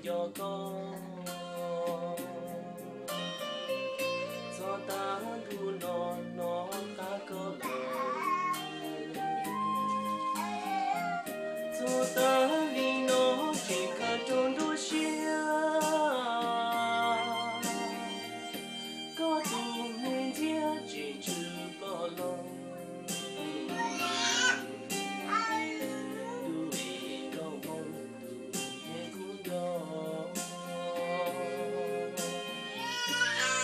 yog koj. Txog tag ntuj no hnov qab koj lawm. Txog tag li no tseem khaws rau nruab siab. Koj tus me ntxhiab tseem tswv koj los. Tus me nkauj Hmoob tus me kuj nco.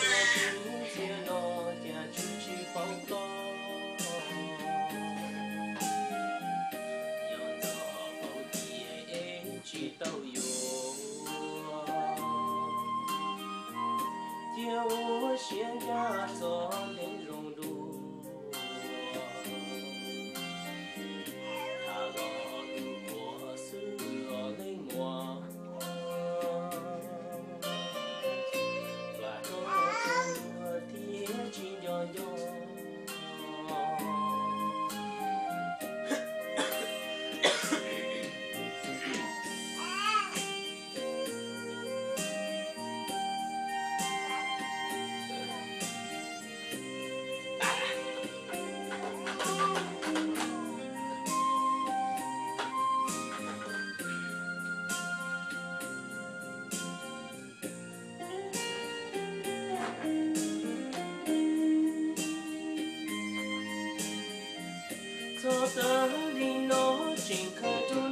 Koj tus ntxhiab no cas tswv tsis paub koj. Yog ntxov paub tias es tsis tau yuav, cia ua siab ncaj txog ntev zoo dua. Tham los tus qhua xwb os leej muam, vam koj thiaj tsis nco nco. Txog tag li no tseem khaws rau